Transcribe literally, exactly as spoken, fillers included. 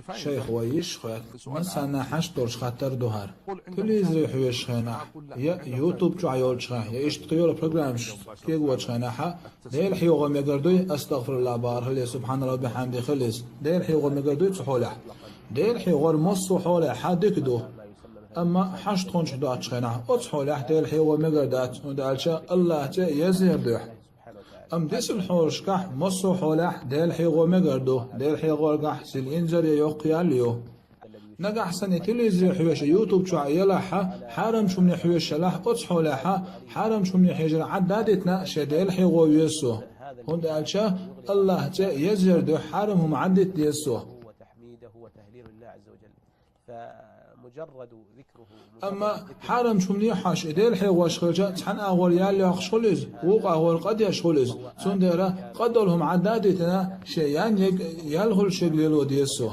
Шайх, вай йиш хет, массанна хьашт долуш хаттар ду хӀара. Телевизоре хьоьжучу хенахь, я YouTube чохь йолчу хенахь, я иштта кхин йолу программаш кегочу хенахь, Дела хьехо мегар дуй, астагфируллахӀ бахар хила, субхьаналлахӀ бихьамди хила иза. Дела хьехо мегар дуй цу хьолехь. Дела хьехор массо а хьолехь дика ду. Амма хьашт хӀунда доцучу хенахь, оцу хьолехь Дела хьехо мегар дац, хӀунда аьлча АллахӀан цӀе езъяр дуьхьа. Амма дисина хьолашкахь массо а хьолехь Дела хьехо мегар ду, Дела хьехоргахь сил инзаре йоккха ял ю. Нагахь санна телевизоре хьоьжуш, YouTube чохь елахь, хьарамчу хӀумане хьоьжуш елахь, оцу хьолехь хьарамчу хӀумане хьежар Ӏадда а дитина, шен Дела хьехо веза цо. ХӀунда аьлча АллахӀан цӀе езъяр дуьхьа хьарам хӀума Ӏаддита деза цо. Амма хьарамчу хӀумане хьожуш, и Дела хьехош хилча, цхьана агӀор ял йоккхуш хуьлу иза, вукху агӀор къа деш хуьлу иза. Цундела къа долу хӀума Ӏадда а дитина, шен ян ерг, ял хуьлуш ерг лело деза цо.